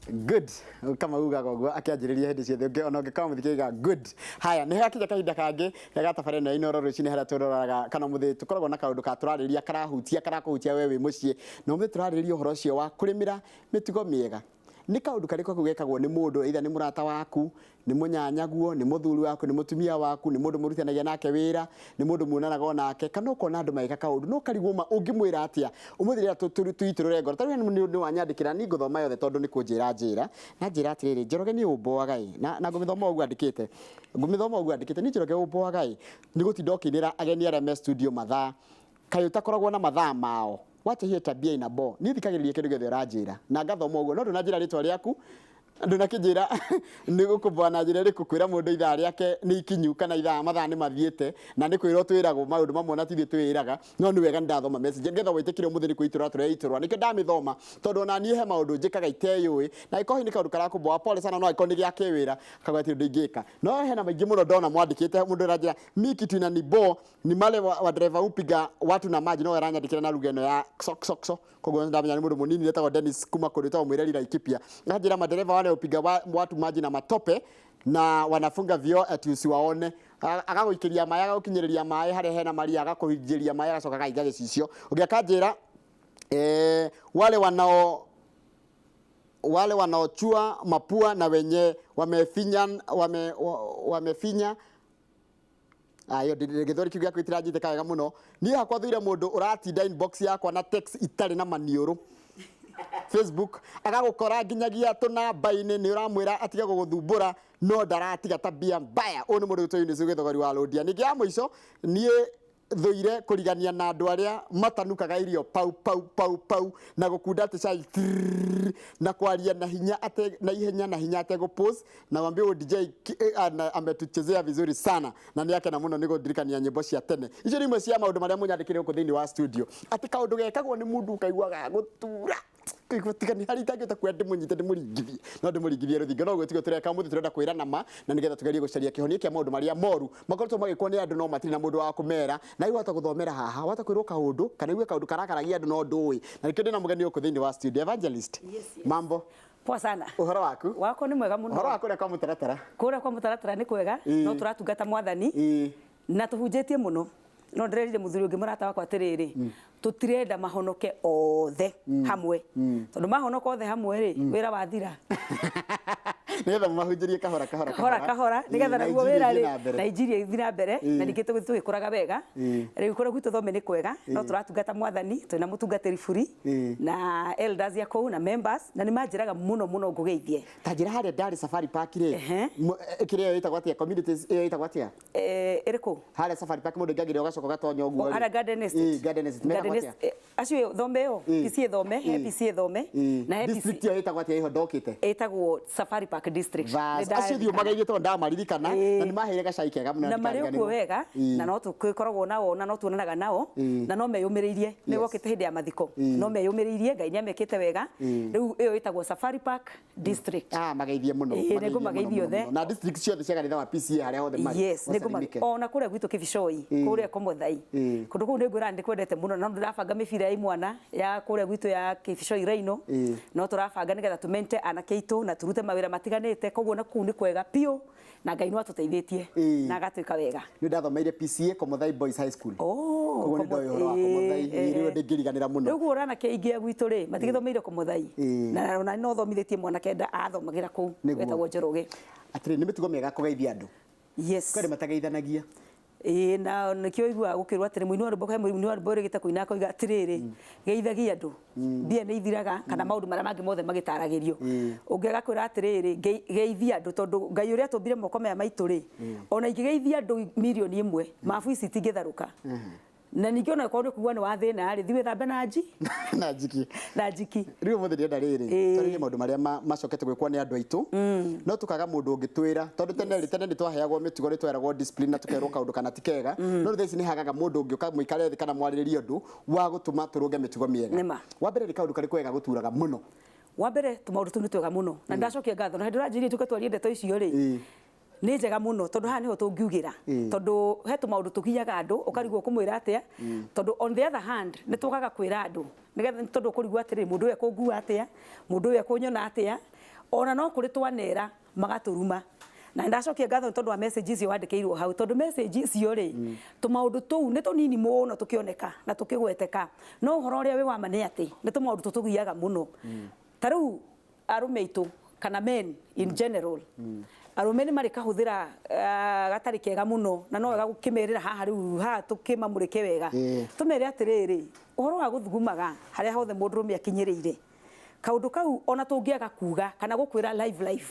Good. Kama ugaga ũguo akĩanjĩrĩria hĩndĩ ciothe ũngĩ ona ũngĩkorwo mũthikĩrĩria good. Haya, nĩ hakinya kahinda kangĩ ga tabarĩra ĩno ya Inooro rũcinĩ harĩa tũroraga kana mũthĩ tũkoragwo na kaũndũ ka tũrarĩrĩria karahutia karakũhutia we wĩ mũciĩ. Na ũmũthĩ tũrarĩrĩria ũhoro ũcio wa kũrĩmĩra mĩtugo mĩega. Nĩ kaũndũ karĩkũ kau gekagwo nĩ mũndũ either nĩ mũrata waku, nĩ mũnyanyaguo, nĩ mũthuri waku, nĩ mũtumia waku, nĩ mũndũ mũrutithanagia nake wĩra, nĩ mũndũ muonanaga onake, kana ũkona andũ magĩka kaũndũ no ũkarigwo ma ũngĩmwĩra atĩa ũmũthĩ rĩrĩa tũitũrũre ngoro. Ta rĩu nĩ wanyandĩkĩra, niĩ ngũthoma yothe tondũ nĩ kũnjĩra anjĩra, na anjĩra atĩrĩrĩ, Njoroge niĩ ũmboaga ĩ, na ngũmĩthoma ũguo andĩkĩte, ngũmĩthoma ũguo andĩkĩte, niĩ Njoroge ũmboaga ĩ, nĩ gũtinda ũkĩinĩra ageni arĩa me studio mathaa, kaĩ ũtakoragwo na mathaa mao? Wacha hiyo tabia ina bore. Niĩ thikagĩrĩria kĩndũ gĩothe ũranjĩra na ngathoma ũguo no ndũnanjĩra rĩtwa rĩaku ndũnakĩnjĩra nĩ gũkũmboa na njĩra ĩrĩkũ kwĩra mũndũ ithaa rĩake nĩ ikinyu kana ithaa mathaa nĩ mathiĩte na nĩ kwĩrwo twĩragwo maũndũ mamwe na tithuĩ twĩĩraga no nĩ wega nĩ ndathoma message nĩgetha wĩtĩkĩre ũmũthĩ nĩ kwĩitũrũra tũreitũrũra nĩkĩo ndamĩthoma tondũ ona niĩ he maũndũ njĩkaga iteyũĩ na angĩkorwo hihi nĩ kaũndũ karakũmboa pole sana no angĩkorwo nĩ gĩa kĩwĩra akauga ti ũndũ ingĩka no hena maingĩ mũno ndona mwandĩkĩte mũndũ aranjĩra mi kitu inanibo ni male wa driver upiga watu na maji no aranyandĩkĩra na lugha ĩno ya kso kso kso koguo ndamenya nĩ mũndũ mũnini etagwo Dennis kuma kũndũ etagwo Mwĩreri Laikipia anjĩra madereva wale upiga watu maji na matope na wanafunga vioo ati usiwaone. Agagũikĩria maĩ agagũkinyĩrĩria maĩ harĩa hena maria agakũhingĩria maĩ agacoka akahinga gĩcicio ũngĩ akanjĩra wale wanaochua mapua na wenye wamefinya wamefinya ayo gĩthweri kiu gĩaku gĩtiranjitĩka wega mũno. Niĩ hakwa thũire mũndũ ũratinda inbox yakwa na text itarĩ na maniũrũ Facebook agagũkora nginyagia tũnamba-inĩ nĩ ũramwĩra atige gũgũthumbũra no ndaratiga tabia mbaya. Ũyũ nĩ mũndũ wĩtwo Eunice Gĩthogori wa Rũndia. Ningĩ ya mũico niĩ thũire kũrigania na andũ arĩa matanukaga irio pau pau pau pau na gũkunda atĩ cai trrrr, na kwaria na hinya ate, na ihenya na hinya ategũ-pause na wambie huyu DJ ametuchezea vizuri sana na nĩ akena mũno nĩ gũndirikania nyĩmbo cia tene. Icio nĩ imwe cia maũndũ marĩa mũnyandĩkĩire gũkũ thĩinĩ wa studio atĩ kaũndũ gekagwo nĩ mũndũ ũkaigua gagũtura kaigua tiga nĩ harĩa itangĩhota kuoya ndĩmũnyite ndĩmũringithie no ndĩmũringithie rũthingo no ũguo tiguo tũreka ũmũthĩ tũrenda kwĩrana ma na nĩgetha tũgerie gũcaria kĩhonia kĩa maũndũ marĩa moru makoretwo magĩkwo nĩ andũ no matirĩ na mũndũ wa kũmera na rĩu wahota gũthomera haha wahota kwĩrwo kaũndũ kana uge kaũndũ karakaragia andũ no ndũĩ na nĩkĩo ndĩna mũgeni gũkũ thĩinĩ wa studio. Evangelist. Yes. Mambo? Poa sana. Ũhoro waku? Wakwa nĩ mwega mũno. Ũhoro wa kũrĩa kwa mũtaratara? Kũrĩa kwa mũtaratara nĩ kwega, no tũratungata Mwathani na tũhunjĩtie mũno. No ndĩrerire mũthuri ũngĩ mũrata wakwa atĩrĩrĩ, tũtirenda mahonoke othe hamwe. Tondũ mahonoka othe hamwe rĩ, wĩra wathira. Nĩgetha mũmahunjĩrie kahora kahora kahora kahora nĩgetha na naguo injiri wĩra ĩthiĩ rĩ na mbere. Na injiri ĩthiĩ na mbere na ningĩ tũgĩthiĩ tũgĩkũraga wega. Rĩu kũrĩa gwitũ Thome nĩ kwega no tũratungata Mwathani twĩna mũtungatĩri Buri na elders ya kũu na members na nĩ manjĩraga mũno mũno ngũgeithie. Ta njĩra harĩa ndarĩ Safari Park rĩ, kĩrĩa ĩyo ĩtagwo atĩa, communities ĩyo ĩtagwo atĩa? Ĩrĩkũ? Harĩa Safari Park mũndũ aingagĩrĩra ũgacoka ũgatonya ũguo rĩ. Harĩa Garden Estate. Ĩĩ, Garden Estate. Metagwo Garden atĩa? Estate, acio Thome ĩyo, PCEA Thome, he PCEA Thome na he District ĩyo ĩtagwo atĩa ĩho ndokĩte? Ĩtagwo Safari Park District. Bas, acio thiĩ ũmageithie tondũ ndamaririkana na nĩ maheire gacai kega mũno na marĩ okuo ndikariganĩrwo. Wega na no tũgĩkoragwo nao na no tuonanaga nao na no meyũmĩrĩirie nĩ wokĩte hĩndĩ ya mathiko no meyũmĩrĩirie Ngai nĩ amekĩte wega rĩu ĩyo ĩtagwo Safari Park District. Ah, mageithie mũno. Ĩĩ, mageithie nĩngũmageithia mũno, othe. mũno. Na district ciothe cia kanitha wa PCEA harĩa hothe marĩ. Yes, ũcalimike. Ona kũrĩa gwitũ Kĩbicoi, kũrĩa Komothai. Kũndũ kũu nĩngwĩra nĩkwendete mũno na ndĩrabanga mĩbira ya imwana ya kũrĩa gwitũ ya Kĩbicoi Rhino. No tũrabanga nĩgetha tũmente anake aitũ na tũrute mawĩra matiganĩte koguo na kũu nĩ kwega biũ na Ngai no atũteithĩtie na agatwĩka wega. Nĩ ndathomeire PCEA Komothai Boys High School. Oh, Koguo nĩ ndoĩ ũhoro wa Komothai, nĩ ndingĩriganĩra mũno. Rĩu ũguo anake aingĩ a gwitũ rĩ matigĩthomeire Komothai na ona no thomithĩtie mwanake athomagĩra kũu wetagwo Njoroge. Atĩrĩ, nĩ mĩtugo mĩega kũgeithia andũ. Yes. Kwĩ andũ matageithanagia. Ĩĩ na nĩkĩo ũiguaga gũkĩrwo atĩrĩ mũini wa rwĩmbo he mũini wa rwĩmbo ũrĩgĩte kũina akoiga atĩrĩrĩ geithagia andũ mbia nĩ ithiraga kana maũndũ marĩa mangĩ mothe magĩtaragĩrio. Ũngĩ agakwĩra atĩrĩrĩ geithia andũ tondũ Ngai ũrĩa atũmbire moko maya maitũ rĩ ona ingĩgeithia andũ mirioni 1 mabu ici itingĩtharũka. Na ningĩ ona korwo nĩ ũkũigua nĩ wa thĩna rĩ thiĩ wĩthambe na nji na njiki. Na njiki. Rĩu ũmũthĩ ndĩrenda rĩrĩ twarĩrie maũndũ marĩa macokete gwĩkwo nĩ andũ aitũ no tũkaga mũndũ ũngĩtwĩra tondũ tene rĩ tene nĩ twaheagwo mĩtugo nĩ tweragwo discipline na tũkerwo kaũndũ kana ti kega no rĩu thaa ici nĩ hagaga mũndũ ũngĩ mũikare thĩ kana mwarĩrĩrie ũndũ wa gũtũma tũrũnge mĩtugo mĩega. Nĩma. Wa mbere nĩ kaũndũ karĩkũ wega gũturaga mũno? Wa mbere tũmaũndũ tũu nĩ twega mũno na ndacokia ngatho na hĩndĩ ũranjĩrire tũke twarie ndeto icio rĩ nĩ njega mũno tondũ haha nĩho tũngiugĩra tondũ he tũmaũndũ tũgiaga andũ ũkarigwo ũkũmwĩra atĩa tondũ on the other hand nĩ tũgaga kwĩra andũ nĩgetha tondũ ũkũrigwo atĩrĩrĩ mũndũ ũyũ ekũngua atĩa mũndũ ũyũ ekũnyona atĩa Ona no kũrĩ twanera magatũruma. Na ndacokia ngatho tondũ wa message icio wandĩkĩirwo hau, tondũ message icio rĩ, tũmaũndũ tũu nĩ tũnini mũno tũkĩoneka na tũkĩgweteka, no ũhoro ũrĩa wĩ wa ma nĩ atĩ nĩ tũmaũndũ tũtũgiaga mũno. Ta rĩu arũme aitũ kana men in general, arũme nĩ marĩ kahũthĩra gatarĩ kega mũno, na no wega gũkĩmerĩra haha rĩu haha tũkĩmamũrĩke wega. Tũmere atĩrĩrĩ, ũhoro wa gũthugumaga harĩa hothe mũndũrũme akinyĩrĩire, kaũndũ kau ona tũngĩaga kuga kana gũkwĩra live live,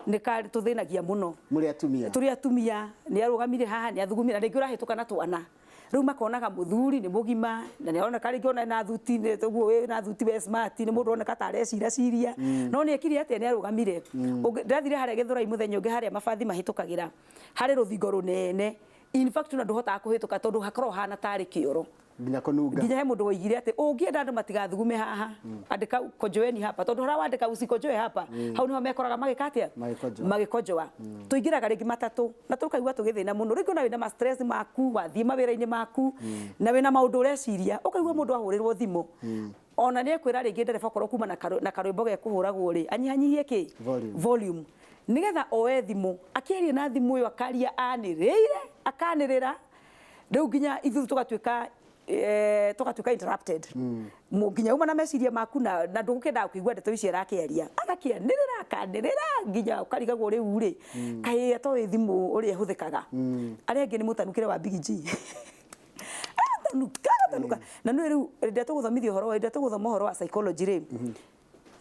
nĩ tũthĩnagia mũno. Mũrĩ atumia. Tũrĩ atumia. Nĩ arũgamire haha, nĩ athugumire, na rĩngĩ ũrahĩtũka na twana, rĩu makonaga mũthuri nĩ mũgima na nĩ aroneka rĩngĩ ona na thuti nĩ ũguo wĩ na thuti we smart, nĩ mũndũ oneka ta arecira ciria, no nĩ ekire atĩa? Nĩ arũgamire. Ndĩrathire harĩa Gĩthũrai mũthenya ũngĩ, harĩa mabathi mahĩtũkagĩra, harĩ rũthingo rũnene, in fact ona ndũhotaga kũhĩtũka tondũ hakoragwo hana tarĩ kĩoro. Nginya kũnunga. Nginya he mũndũ woigire atĩ ũngĩenda andũ matigathugume haha, andĩka "Kojoeni hapa", tondũ harĩa wandĩka "Usikojoe hapa", hau niho mekoraga magĩka atĩa? Magĩkojoa. Magĩkojoa. Tũingĩraga rĩngĩ matatũ na tũkaigua tũgĩthĩna mũno. Rĩngĩ ona wĩna ma stress maku, wathiĩ mawĩra-inĩ maku na wĩna maũndũ ũreciria, ũkaigua mũndũ ahũrĩrwo thimũ, ona nĩ ekwĩra rĩngĩ ndereba okorwo kuma na karwĩmbo gekũhũragwo rĩ, anyihanyihie kĩ? Volume. Volume, nĩgetha oe thimũ akĩaria na thimũ ĩyo, akaria anĩrĩire, akanĩrĩra, rĩu nginya ithuĩ tũgatuĩka tũgatuĩka interrupted. Nginya uma na meciria maku na ndũgũkĩendaga kũigua ndeto icio arakĩaria, agakĩanĩrĩra, akanĩrĩra nginya ũkarigagwo rĩu rĩ, kaĩ atoĩ thimũ ũrĩa ĩhũthĩkaga. Arĩa angĩ nĩ mũtanukĩre wa Big G, agatanuka, agatanuka. Na nĩ rĩu rĩrĩa tũgũthomithia ũhoro, rĩrĩa tũgũthoma ũhoro wa psychology rĩ,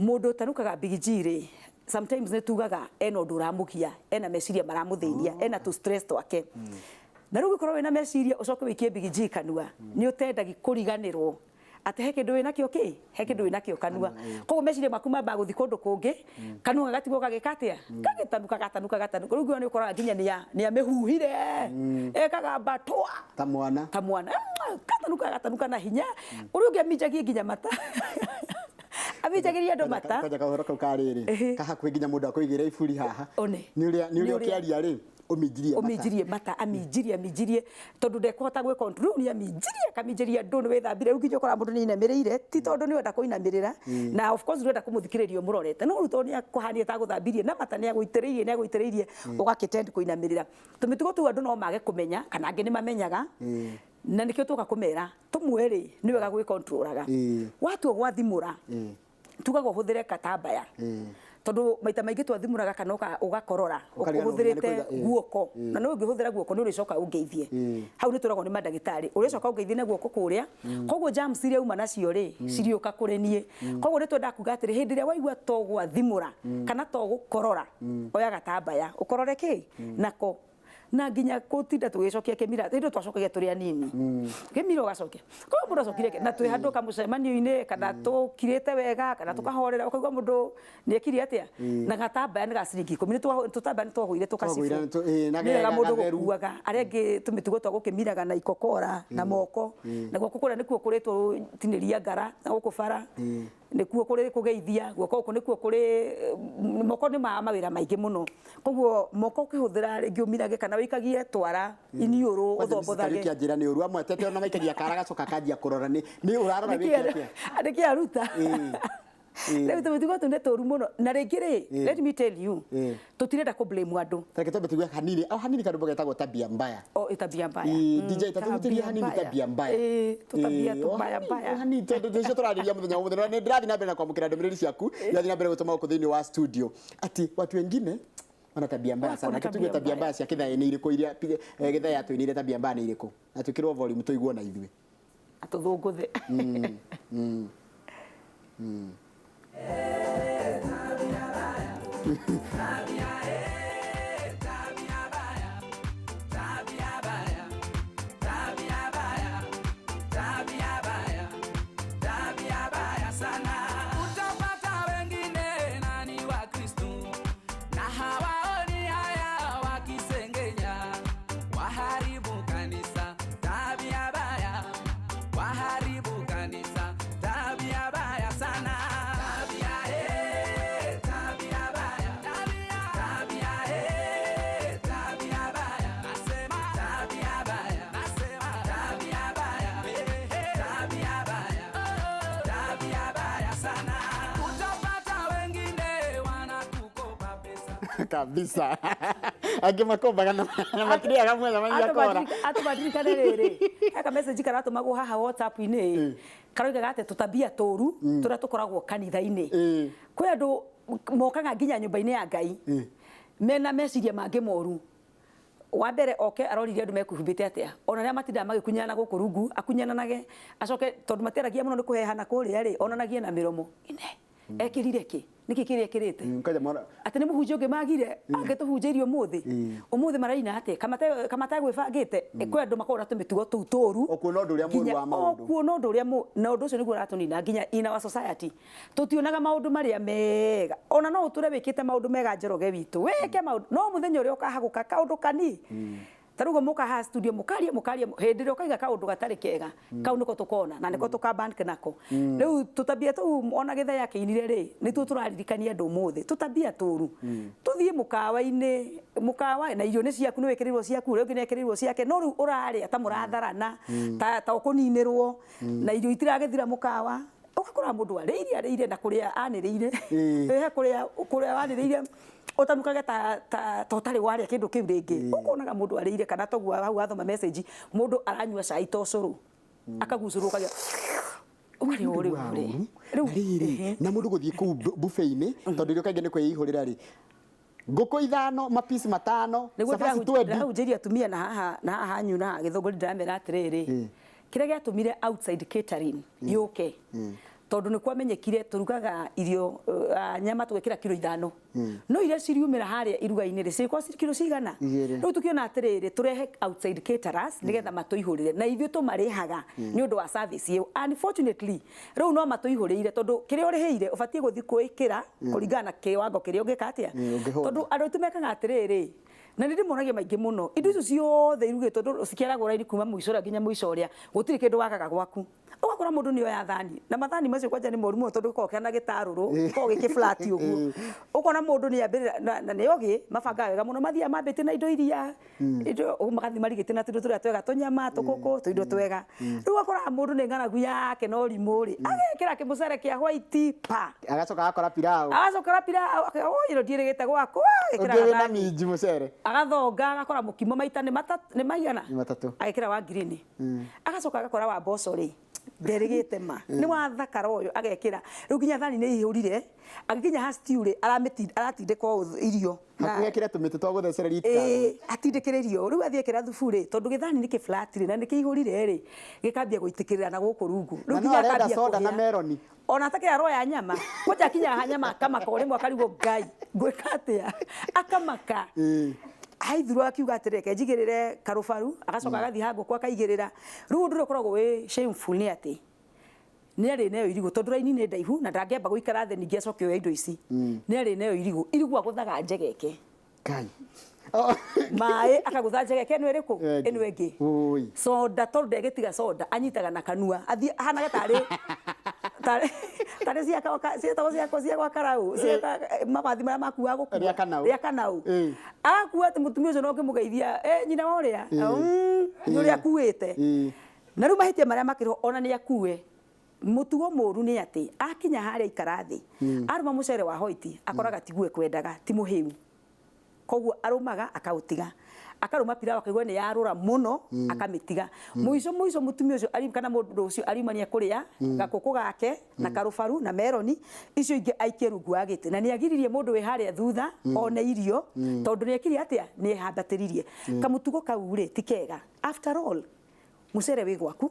mũndũ ũtanukaga Big G rĩ, sometimes nĩ tugaga ena ũndũ ũramũgia, ena meciria maramũthĩnia, ena tũ stress twake. Na rĩu ũngĩkorwo wĩna meciria ũcoke wĩikie Big G kanua, nĩ ũtendagi kũriganĩrwo atĩ he kĩndũ wĩnakĩo kĩ, he kĩndũ wĩnakĩo kanua. Koguo meciria maku mambaga gũthiĩ kũndũ kũngĩ, kanua gagatigwo gagĩka atĩa? Gagĩtanuka, gatanuka, gatanuka. Rĩu nginya nĩ ũkoraga nginya nĩ amĩhuhire, ĩkagamba twa. Ta mwana. Ta mwana, gatanuka, gatanuka na hinya ũrĩa ũngĩ aminjagie nginya mata, aminjagĩria andũ mata. Kwanja kahoro kau karĩrĩ kahakuhĩ nginya mũndũ akũigĩra iburi haha. One. Nĩ ũrĩa nĩ Nĩ ũrĩa ũrĩa- ũkĩaria rĩ, ũminjirie mata. Ũminjirie mata, aminjirie, aminjirie, tondũ ndekũhota gwĩ control. Rĩu nĩ aminjirie, akaminjiria andũ, nĩ wĩthambire. Rĩu nginya ũkora mũndũ nĩ ainamĩrĩire, ti tondũ nĩ wenda kũinamĩrĩra na of course ndũrenda kũmũthikĩrĩria ũmũrorete, no rĩu tondũ nĩ akũhania ta agũthambirie na mata, nĩ agũitĩrĩirie, nĩ agũitĩrĩirie, ũgakĩtend kũinamĩrĩra. Tũmĩtugo tũu andũ no mage kũmenya kana angĩ nĩ mamenyaga, na nĩkĩo tũka kũmera tũmwe rĩ, nĩ wega gwĩ controlaga. Watua gwathimũra, tugaga ũhũthĩre katambaya, tondũ maita maingĩ twathimũraga kana ũgakorora Ũkariganĩrwo ũhũthĩrĩte nginya nĩ kũiga, guoko, na no ũngĩhũthĩra guoko nĩ ũrĩcoka ũngeithie. Hau nĩ tũragwo nĩ mandagĩtarĩ, ũrĩcoka ũngeithie na guoko kũrĩa, koguo germs iria uma nacio rĩ, cirĩũka kũrĩ niĩ. Koguo nĩ twendaga kuga atĩrĩ, hĩndĩ ĩrĩa waigua to gwathimũra kana to gũkorora, oya gatambaya ũkorore kĩ nako. Na nginya gũtinda tũgĩcokia kĩmira, hĩndĩ ĩyo twacokagia tũrĩ anini kĩmira, ũgacokia koguo mũndũ acokire na twĩ handũ kamũcemanio-inĩ kana tũkirĩte wega kana tũkahorera, ũkaigua mũndũ nĩ ekire atĩa na gatambaya nĩ ga ciringi 10. Tũtambaya nĩ twagũire tũgacibũ. Twagũire na Nĩ wega mũndũ gatheru. gũkuaga. Arĩa angĩ tũmĩtugo twa gũkĩmiraga na ikokora na moko, na guoko kũrĩa nĩkuo kũrĩtwo tinĩria ngara, na gũkũ bara nĩkuo kũrĩ kũgeithia, guoko gũkũ nĩkuo kũrĩ moko nĩ ma mawĩra maingĩ mũno. Koguo moko ũkĩhũthĩra rĩngĩ ũmirage kana wĩikagie twara iniũrũ, ũthombothage. Kĩanjĩra nĩ ũru amwe atete ona maikagia kara gacoka kanjia kũrora nĩ ũrarora wĩke atĩa. Nĩkĩ aruta? Rĩu tũmĩtugo tũu nĩ tũru mũno, na rĩngĩ rĩ, let me tell you, tũtirenda kũ blame andũ. Reke twambe tũigue hanini o hanini karwĩmbo getagwo Tabia Mbaya. O tabia mbaya. DJ, tatũhutĩrie hanini Tabia Mbaya. Tũtabia O tũmbaya hanini, mbaya. o hanini, tondũ tũcio tũrarĩria mũthenya wa ũmũthĩ, na nĩ ndĩrathiĩ na mbere na kwamũkĩra ndũmĩrĩri ciaku, ndĩrathiĩ na mbere gũtũma gũkũ thĩinĩ wa studio atĩ watu wengine wana tabia mbaya Wako sana. na Reke tũigue tabia tabia mbaya. mbaya cia Kĩthaĩ nĩ irĩkũ, iria Gĩthaĩ atũinĩire tabia mbaya nĩ irĩkũ, na twĩkĩrwo volume tũigue na ithuĩ. Atũthũngũthe. Utapata wengine nani wa Kristu na hawaoni haya, wakisengenya waharibu kanisa, tabia baya, waharibu kanisa, tabia baya sana. Tabia, tabia baya, tabia, tabia, Kabisa, angĩ makombaga na matirĩaga mwena manyakora. Andũ maririkane rĩrĩ, he ka message karatũmagwo haha WhatsApp-inĩ karoigaga atĩ tũtabia tũru tũrĩa tũkoragwo kanitha-inĩ. Kwĩ andũ mokaga nginya nyũmba-inĩ ya Ngai mena meciria mangĩ moru. Wa mbere oke aroririe andũ mekwihumbĩte atĩa, ona arĩa matindaga magĩkunyana gũkũ rungu akunyananage, acoke tondũ matiaragia mũno nĩ kũhehana kũrĩa rĩ, onanagie na mĩromo ine ekĩrire kĩ, nĩkĩ kĩrĩa ekĩrĩte. Kaja mwana. Atĩ nĩ mũhunjia ũngĩ magire angĩtũhunjĩirie ũmũthĩ, ũmũthĩ maraina atĩa kamategwĩbangĩte. Kwĩ andũ makoragwo na tũmĩtugo tũu tũru. Ũkuona ũndũ ũrĩa mũru Nginya wa maũndũ. Ũkuona ũndũ ũrĩa na ũndũ ũcio nĩguo ũratũnina nginya in our society. Tũtionaga maũndũ marĩa mega, ona no ũtũre wĩkĩte maũndũ mega Njoroge witũ, wĩke maũndũ, no mũthenya ũrĩa ũkahagũka kaũndũ kani ta rĩu mũka haha studio mũkaria mũkaria, hĩndĩ ĩrĩa ũkaiga kaũndũ gatarĩ kega, kau nĩko tũkona na nĩko tũkabank nako. Rĩu tũtabia tũu ona gĩthaya kĩinire rĩ, nĩtuo tũraririkania andũ ũmũthĩ tũtabia tũru. Tũthiĩ mũkawa-inĩ, mũkawa na irio nĩ ciaku, nĩ wĩkĩrĩirwo ciaku, ũrĩa ũngĩ nĩ ekĩrĩirwo ciake, no rĩu ũrarĩa ta mũratharana, ta ũkũninĩrwo, na irio itiragĩthira mũkawa. Ũgakora mũndũ arĩire arĩire na kũrĩa anĩrĩire, he kũrĩa kũrĩa wanĩrĩire ũtanukage ta ũtarĩ warĩa kĩndũ kĩu rĩngĩ. Ũkonaga mũndũ arĩire, kana toguo hau wathoma message, mũndũ aranyua cai ta ũcũrũ, akagucũrũkagia ũkarĩo rĩu rĩ. Rĩu rĩrĩ na mũndũ gũthiĩ kũu buffet-inĩ, tondũ irio kaingĩ nĩ kwĩihũrĩra rĩ, ngũkũ ithano, mapisi matano, nĩguo cabaci 20. Ndĩrahunjĩria atumia na haha na haha hanyu na haha Gĩthũngũri, ndĩramera atĩrĩrĩ, kĩrĩa gĩatũmire outside catering yũke, tondũ nĩ kwamenyekire tũrugaga irio, nyama tũgekĩra kiro 5, no iria ciriumĩra harĩa iruga-inĩ rĩ, cikorwo cirĩ kiro cigana? 2. Rĩu tũkĩona atĩrĩrĩ, tũrehe outside caterers nĩgetha matũihũrĩre, na ithuĩ tũmarĩhaga nĩ ũndũ wa service ĩyo. Unfortunately rĩu no matũihũrĩire, tondũ kĩrĩa ũrĩhĩire ũbatiĩ gũthiĩ kwĩkĩra kũringana na kĩwango kĩrĩa ũngĩka atĩa. Ũngĩhũna. Tondũ andũ aitũ mekaga atĩrĩrĩ, na nĩ ndĩmonagia maingĩ mũno, indo icio ciothe irugĩtwo tondũ cikĩaragwo raini kuma mũico ũrĩa nginya mũico ũrĩa, gũtirĩ kĩndũ wagaga gwaku. Ũgakora mũndũ nĩ oya thani, na mathani macio kwanja nĩ moru mũno, tondũ gĩkoragwo kĩhana gĩtarũrũ, gĩkoragwo gĩkĩ flat ũguo. Ũkona mũndũ nĩ ambĩrĩra na nĩ ogĩ mabangaga wega mũno, mathiaga mambĩte na indo iria indo magathiĩ marigĩte na tũindo tũrĩa twega, tũnyama, tũkũkũ, tũindo twega. Rĩu ũgakoraga mũndũ nĩ ng'aragu yake na ũrimũ rĩ, agekĩra kĩmũcere kĩa white pa, agacoka agakora pilau, agacokera pilau, akauga, "Oi, ĩno ndiĩrĩgĩte gwakwa." Agekĩra ũngĩ wĩna gathani. minji mũcere. Agathonga, agakora mũkimo maita nĩ nĩ maigana? Nĩ matatũ. Agekĩra wa green, agacoka agakora wa mboco rĩ, nderĩgĩte ma nĩ wathakara ũyũ, agekĩra. Rĩu nginya thani nĩ ihũrire, agĩkinya ha stew rĩ, aratindĩka ũũ irio. Hakuhĩ ekĩre tũmĩtĩ twa gũthecereria. Ĩĩ, atindĩkĩrĩrio. Rĩu athiĩ ekĩra thubu rĩ, tondũ gĩthani nĩ kĩ-flat rĩ, na nĩ kĩihũrire rĩ, gĩkambia gũitĩkĩrĩra na gũkũ rungu. Na Rĩu no nginya arenda akambia soda na kũhĩa. meroni. Ona atakĩra roya nyama, kwanja akinya ha nyama akamaka, o rĩmwe akarigwo, Ngai ngwĩka atĩa, akamaka. Haithurwo akiuga atĩrĩ, reke njigĩrĩre karũbaru, agacoka agathiĩ ha ngũkũ akaigĩrĩra. Rĩu ũndũ ũrĩa ũkoragwo wĩ shameful nĩ atĩ nĩ arĩ nayo irigũ, tondũ raini nĩ ndaihu na ndangĩamba gũikara thĩ ningĩ acoke oe indo ici. Nĩ arĩ nayo irigũ, irigũ agũthaga njegeke. Ngai. Maĩ akagũtha njegeke ĩno ĩrĩkũ? Ĩngĩ. Ĩno ĩngĩ. Ũi. Soda, tondũ ndegĩtiga soda, anyitaga na kanua, athiĩ ahanage tarĩ tarĩ cietagwo ciakwa cia gwa karau, cia mabathi marĩa makuaga gũkua. Rĩa kanau. Rĩa kanau. Agakua atĩ mũtumia ũcio no ũngĩmũgeithia, nyina wa ũrĩa, nĩ ũrĩa akuĩte. Na rĩu mahĩtia marĩa makĩrĩho ona nĩ akue. Mũtugo mũru nĩ atĩ akinya harĩa ikara thĩ, arũma mũcere wa hoiti, akoraga tiguo ekwendaga, ti mũhĩu, koguo arũmaga akaũtiga, akarũma pilau akaigua nĩ yarũra mũno, akamĩtiga. Mũico mũico mũtumia ũcio kana mũndũ ũcio ariumania kũrĩa gakũkũ gake na karũbaru na meroni, icio ingĩ aikie rungu wa gĩtĩ, na nĩ agiririe mũndũ wĩ harĩa thutha one irio, tondũ nĩ ekire atĩa, nĩ ehambatĩririe. Kamũtugo kau rĩ ti kega. After all, mũcere wĩ gwaku,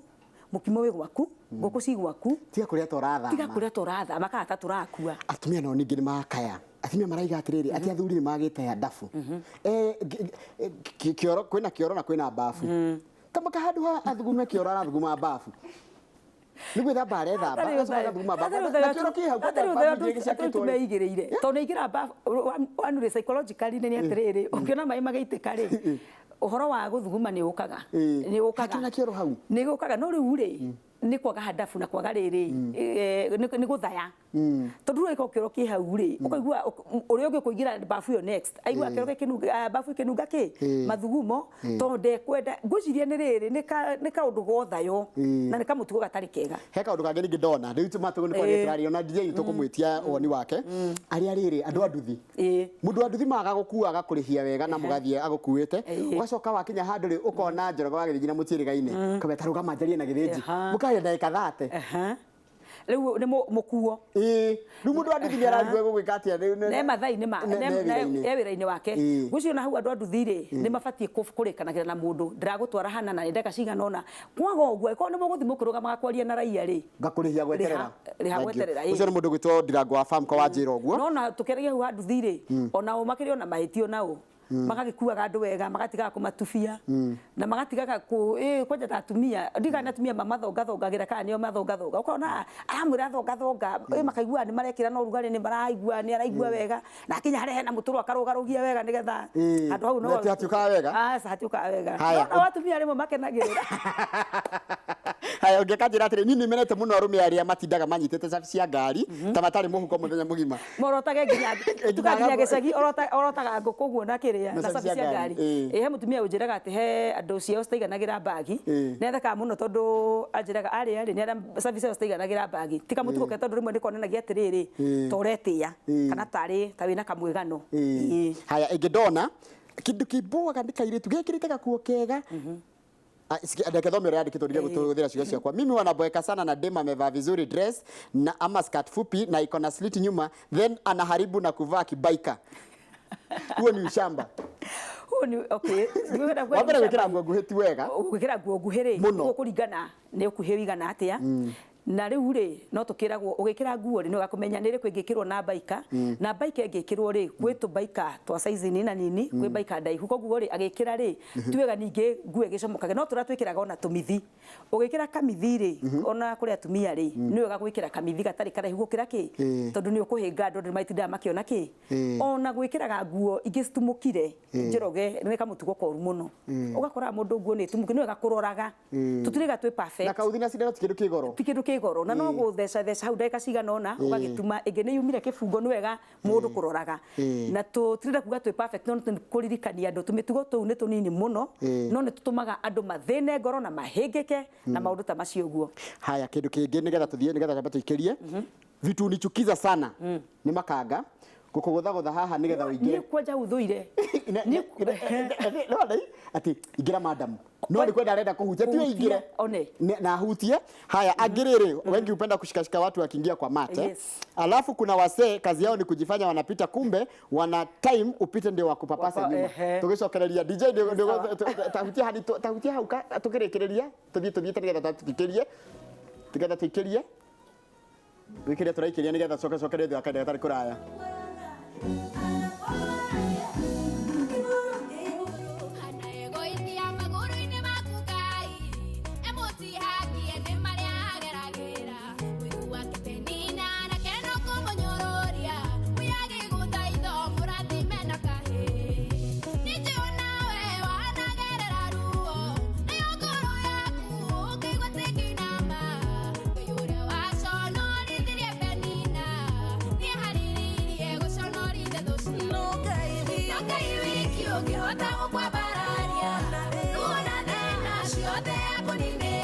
mũkimo wĩ gwaku, ngũkũ ci gwaku. Tiga kũrĩa ta ũrathama. Tiga kũrĩa ta ũrathama kana ta tũrakua. Atumia nao ningĩ nĩ makaya, atumia maraiga atĩrĩrĩ, atĩ athuri nĩ magĩte ndabu. Kĩoro, kwĩna kĩoro na kwĩna bafu, kamaka handũ ha athugume kĩoro arathuguma bafu, nĩ gwĩthamba arethamba, agacoka agathuguma bafu, na kĩoro kĩ hau, kwanja bafu igĩrĩ ciakĩtwo rĩ. Meigĩrĩire tondũ nĩ aingĩra bafu wanu rĩ, psychologically nĩ atĩrĩrĩ, ũngĩona maĩ magĩitĩka rĩ, ũhoro wa gũthuguma nĩ ũkaga. Nĩ ũkaga. Hakĩrĩ na kĩoro hau. Nĩ gũkaga, no rĩu rĩ Nĩ kwaga handabu na kwaga rĩrĩ, nĩ gũthaya, tondũ rĩu ĩko kĩoro kĩ hau rĩ, ũkaigua ũrĩa ũngĩ ũkũingĩra bafu ĩyo next aigua kĩoro gĩkĩnunga, bafu ĩkĩnunga kĩ mathugumo, tondũ ndekwenda. Ngwĩciria nĩ rĩrĩ, nĩ kaũndũ gothayo na nĩ kamũtugo gatarĩ kega. He kaũndũ kangĩ ningĩ ndona rĩu tũmatũ nĩ kwaria tũraria ona DJ tũkũmwĩtia woni wake arĩa rĩrĩ andũ a nduthi. Mũndũ wa nduthi maga gũkua agakũrĩhia wega na mũgathiĩ agũkuĩte, ũgacoka wakinya handũ rĩ, ũkona Njoroge wa Gĩthĩnji na mũtiĩrĩgaine kameta rũgama njarie na Gĩthĩnji, mũkaria ndagĩka 30. Rĩu nĩ mũkuo. Ĩĩ, rĩu mũndũ wa nduthi nĩ ararigwo egũgwĩka atĩa rĩu ne mathaa-inĩ ma ne wĩra-inĩ. E wĩra-inĩ wake. Ngwĩciria ona hau andũ a nduthi rĩ, nĩ mabatiĩ kũrĩkanagĩra na mũndũ, ndĩragũtwara hana na nĩ ndagĩka cigana ũna. Kwaga ũguo, ĩkorwo nĩ mũgũthiĩ mũkĩrũgamaga kwaria na raia rĩ, ngakũrĩhia gweterera. Rĩha Thank you. gweterera, ĩĩ. Ũcio nĩ mũndũ gwĩtwo Ndirango wa Famco wa njĩra ũguo. No na tũkĩaragia hau ha nduthi rĩ, onao makĩrĩ ona mahĩtio, nao magagĩkuaga andũ wega, magatigaga kũmatubia na magatigaga kũ kwanja ta atumia, ndigana nĩ atumia mamathongathongagĩra kana nĩo mathongathonga, ũkona aramwĩra thongathonga, makaigua nĩ marekĩra na ũrugarĩ, nĩ maraigua nĩ araigua wega, na akinya harĩa hena mũtũrũ akarũgarũgia wega nĩgetha handũ hau no Na hatiũkaga wega? Aca, hatiũkaga wega. Haya, No nao atumia rĩmwe makenagĩrĩra. Haya, ũngĩkanjĩra atĩrĩ, niĩ nĩmenete mũno arũme arĩa matindaga manyitĩte cabi cia ngari ta matarĩ mũhuko mũthenya mũgima. Morotage nginya tuka nginya gĩcagi, orotaga ngũkũ ũguo na kĩrĩa Na na cabi cabi cia cia ngari, ngari. ĩĩ. Ĩ he mũtumia ũnjĩraga atĩ he andũ ciao citaiganagĩra mbagi. Nĩ athekaga mũno tondũ anjĩraga arĩ nĩ arĩa cabi ciao citaiganagĩra mbagi, ti kamũtugo ke, tondũ rĩmwe nĩ konanagia atĩrĩrĩ, ta ũretĩĩa kana tarĩ ta wĩna kamwĩgano. Ĩĩ. Haya, ĩngĩ ndona kĩndũ kĩmboaga nĩ kairĩtu gekĩrĩte gakuo kega. Reke thome ũrĩa yandĩkĩtwo ndige gũtũhũthĩra ciugo ciakwa. Mimi wanaboeka sana na dem amevaa vizuri dress na ama skirt fupi na iko na slit nyuma, then anaharibu na kuvaa kibaika. Huo ni ushamba. Huo ni okay. Wa mbere, gwĩkĩra nguo nguhĩ ti wega. Gwĩkĩra nguo nguhĩ rĩ, Mũno. gũkũringana nĩ ũkuhĩ wĩigana atĩa. Na rĩu rĩ, no tũkĩragwo ũgĩkĩra nguo rĩ, nĩ wega kũmenya nĩ ĩrĩkũ ĩngĩkĩrwo na baika, na baika ĩngĩkĩrwo rĩ, gwĩ tũbaika twa size nini na nini, kwĩ baika ndaihu, koguo rĩ, agĩkĩra rĩ, ti wega ningĩ nguo ĩgĩcomokage. No tũrĩa twĩkĩraga ona tũmithi, ũgĩkĩra kamithi rĩ, ona kũrĩ atumia rĩ, nĩ wega gwĩkĩra kamithi gatarĩ karaihu gũkĩra kĩ, tondũ nĩ ũkũhĩnga andũ, andũ nĩmatindaga makĩona kĩ. Ona gwĩkĩraga nguo ingĩ citumũkire, Njoroge, nĩ kamũtugo koru mũno, ũgakora mũndũ nguo nĩ ĩtumũkire. Nĩ wega kũroraga, tũtirĩga twĩ perfect. Na kauthi na cindano ti kĩndũ kĩ goro. Ti kĩndũ kĩ goro, na no gũtheca theca hau ndagĩka cigana ũna ũgagĩtuma ĩngĩ nĩ yumire kĩbungo. Nĩ wega mũndũ kũroraga, na tũtirenda kuga twĩ perfect, no nĩ kũririkania andũ tũmĩtugo tũu nĩ tũnini mũno, no nĩ tũtũmaga andũ mathĩne ngoro na mahĩngĩke na maũndũ ta macio ũguo. Haya, kĩndũ kĩngĩ nĩgetha tũthiĩ, nĩgetha twambe tũikĩrie, vitu unichukiza sana nĩ makanga gũkũgũthagũtha haha nĩgetha ũingĩre. Niĩ kwanja ũthũire. Nĩ atĩ ingĩra madam, no nĩ kwenda arenda kũhutia, tiwe ingĩre. One. Na ahutie. Haya, angĩ rĩrĩ, wengi hupenda kushikashika watu wakiingia kwa mate. Alafu kuna wasee kazi yao ni kujifanya wanapita, kumbe wana time upite ndio wakupapasa nyuma. Tũgĩcokereria DJ tahutia hani tahutia hau tũkĩrĩkĩrĩria, tũthiĩ tũthiĩte nĩgetha tũikĩrie, nĩgetha tũikĩrie wĩkĩre tũraikĩria, nĩgetha coke cokerie thĩ wa kahinda gatarĩ kũraya. Anaegoithia magũrũ-inĩ maku Ngai, emũtihagie nĩ marĩa ageragĩra. Mũigua Penina na keno kũmũnyũrũria, mũyagĩgũthaitho mũrathime na kahĩĩ. Nĩnjũĩ nawe wanagerera ruo, nayo ngoro yaku ũkĩigua ta ĩkĩinama. Ngai ũrĩa waconorithirie Penina, nĩeharĩrĩirie gũconorithia thũ ciaku. No Ngai wiki ũngĩhota gũkwambararia, ruo na thĩna ciothe akũninĩre.